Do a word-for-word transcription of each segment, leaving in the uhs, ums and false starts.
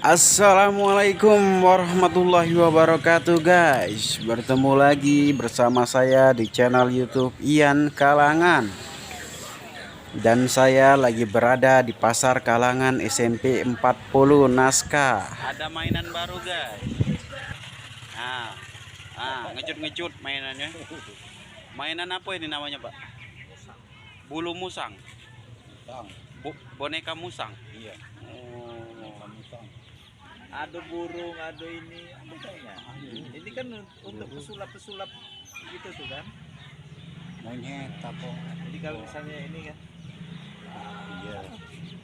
Assalamualaikum warahmatullahi wabarakatuh, guys. Bertemu lagi bersama saya di channel YouTube Ian Kalangan. Dan saya lagi berada di Pasar Kalangan S M P empat puluh Naskah. Ada mainan baru, guys. Ah, ah, ngecut-ngecut mainannya. Mainan apa ini namanya, Pak? Bulu musang. Musang. Bu-, boneka musang. Iya. Oh. Boneka musang. Ada burung, ada ini, apa kayaknya. Ini kan untuk pesulap-pesulap gitu tuh kan. Monyet apa? Jadi kalau misalnya ini kan. Iya.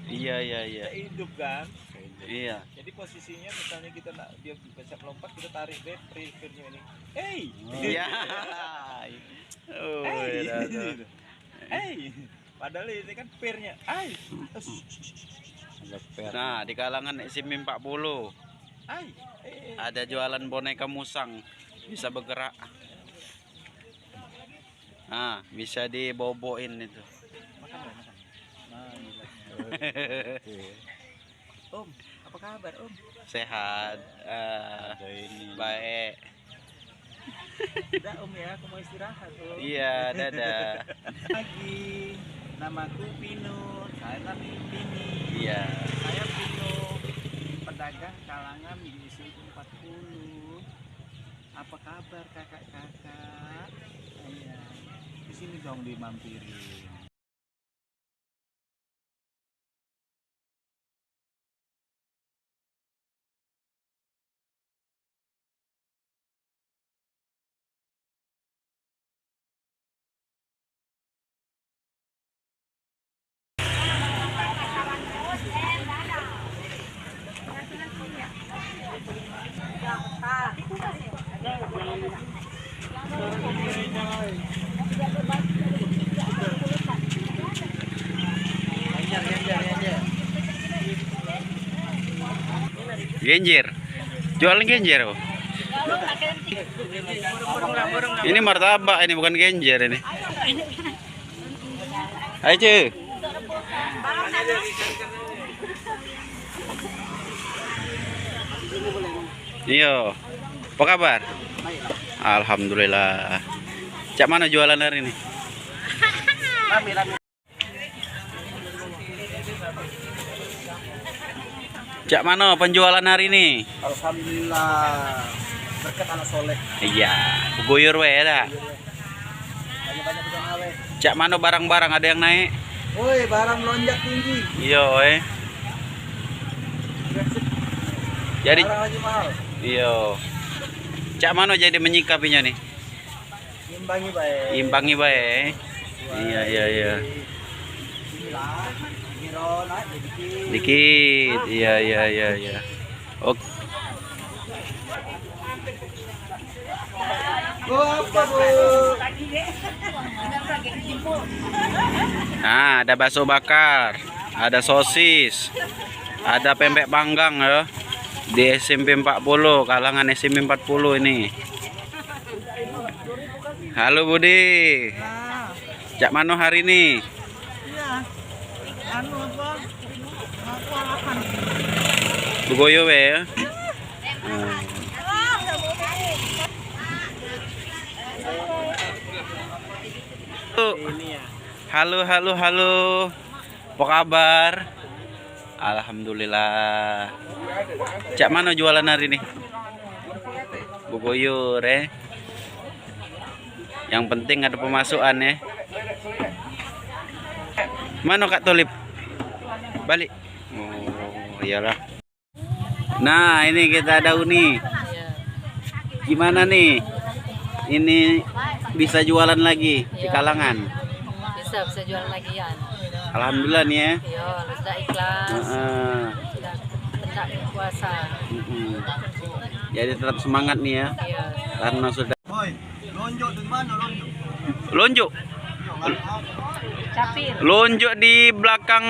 Iya, iya, iya. Kita hidup kan. Iya. Jadi posisinya misalnya kita nak, dia bisa melompat, kita tarik be, pri-, pirnya ini. Hei! Iya. Oh, hei! Iya, iya. Hei! Padahal ini kan pirnya. Ai. Ada pir. Nah, di Kalangan S M P empat puluh. Ai. Eh, eh. Ada jualan boneka musang. Bisa bergerak. Nah, bisa diboboin itu. Makan, makan. Nah, gila. Om, apa kabar, Om? Sehat. Eh, ada ini. Baik. Dah, Om, ya, aku mau istirahat, Om. Iya, dadah. Pagi, namaku Pino, saya nami Pini. Iya. Saya Pino, pedagang Kalangan di S M P empat puluh. Apa kabar, kakak-kakak? Iya. Di sini dong dimampirin. Genjer. Jual genjer, oh. Ini martabak, ini bukan genjer ini. Ayo, Cu. Iyo. Apa kabar? Alhamdulillah. Cak mano jualan hari ni? Cak mano penjualan hari ni? Alhamdulillah, berkat anak soleh. Iya, beguyur we dah. Banyak-banyak tukang awet. Cak mano barang-barang, ada yang naik? Woi, barang melonjak tinggi. Iyo, eh. Jadi, barang lagi mahal. Iyo. Cak mano jadi menyikapinya ni? Imbangi bae. Imbangi bae. Iya, iya, iya. Inilah, Miro naik dikit. Dikit. Iya, iya, iya, iya. Oke. Oh, apa, Bu? Nah, ada bakso bakar, ada sosis, ada pempek panggang ya. Di S M P empat puluh, Kalangan S M P empat puluh ini. Halo Budi. Cak mano hari ni? Iya. Anu apa? Apa? Begoyo be ya. Halo, halo, halo. Apa kabar? Alhamdulillah. Cak mano jualan hari ni? Bogor, eh. Yang penting ada pemasukan, eh. Mano Kak Tolip? Balik. Oh, iyalah. Nah, ini kita ada Uni. Gimana nih? Ini bisa jualan lagi di Kalangan? Bisa, bisa jualan lagi ya. Alhamdulillah nih ya. Iya, sudah ikhlas. Heeh. Sudah hendak puasa. Mm-mm. Jadi tetap semangat nih ya. Iya. Karena sudah Lonjok. Capil. Lonjok di belakang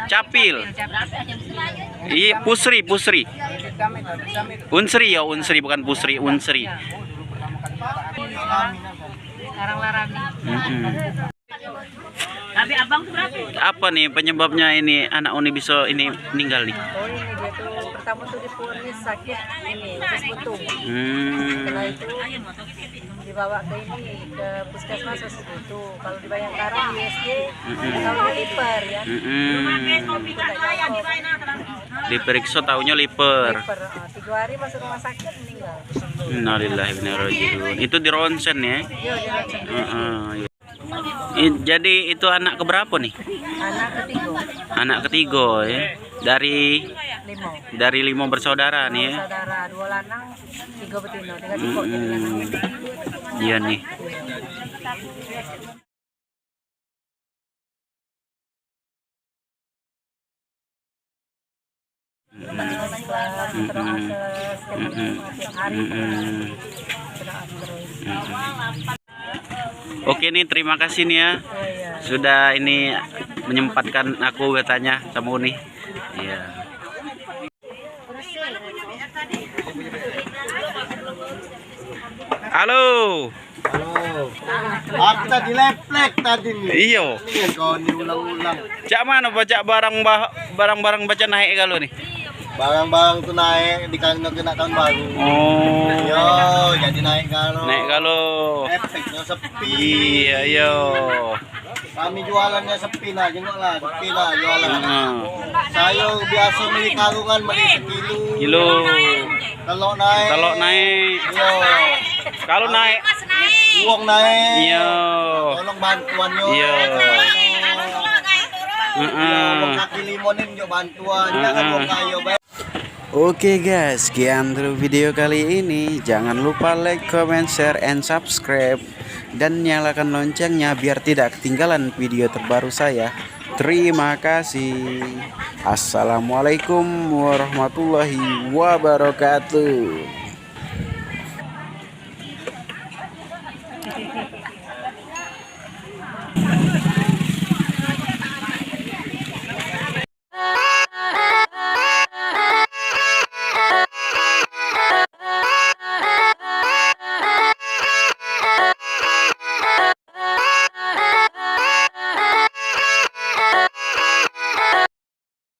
Capil. Capil, Capil. Iya, Pusri, Pusri. Unsri ya, Unsri, bukan Pusri, Unsri. Sekarang lah rame. Mm-mm. Apa nih penyebabnya ini anak Uni bisa ini meninggal nih? Oh, ini dia tuh pertama tuh difonis sakit ini, usus buntu. Hmm. Setelah itu dibawa ke ini, ke puskesmas usus buntu. Kalau di Bayangkara, di U S G, mm-mm, tahunya liver ya. Mm-mm. Kita nggak tahu. Diperiksa tahunya liver. Liver, ah, tiga hari masuk rumah sakit, meninggal. Innalillahi wa inna ilaihi raji'un. Itu di ronsen ya? Iya, di ronsen. Heeh, iya. I-, jadi itu anak keberapa nih? Anak ketiga. Anak ketiga ya. Dari lima. Dari lima bersaudara nih ya. Saudara, dua lanang, tiga betina, tinggal tiga. Mm-mm. Iya nih. Oke nih, terima kasih nih ya, sudah ini menyempatkan aku bertanya sama Uni. Iya. Halo. Halo. Aku tadi leplek tadi nih. Iyo. Ini kau ni ulang-ulang. Cak mano pacak barang bah-, barang-barang pacak naik kalu nih? Barang-barang tu naik dikarena kena tahun baru. Oh. Yo, jadi naik kalu. Naik kalu. Efeknya sepi. Iya, iyo. Kami jualannya sepi lah, jengok lah, sepi lah jualan. Heeh. Sayur biasa beli karungan, beli sekilo. Kilo. Telok naik. Telok naik. Iyo. Kalu naik. Uang naik. Iyo. Tolong bantuan yo. Iyo. Heeh. Iyo, uang kaki limo ni njuk bantuan. Heeh. Jangan uang kayo bae. Oke guys, sekian dulu video kali ini. Jangan lupa like, comment, share, and subscribe. Dan nyalakan loncengnya biar tidak ketinggalan video terbaru saya. Terima kasih. Assalamualaikum warahmatullahi wabarakatuh.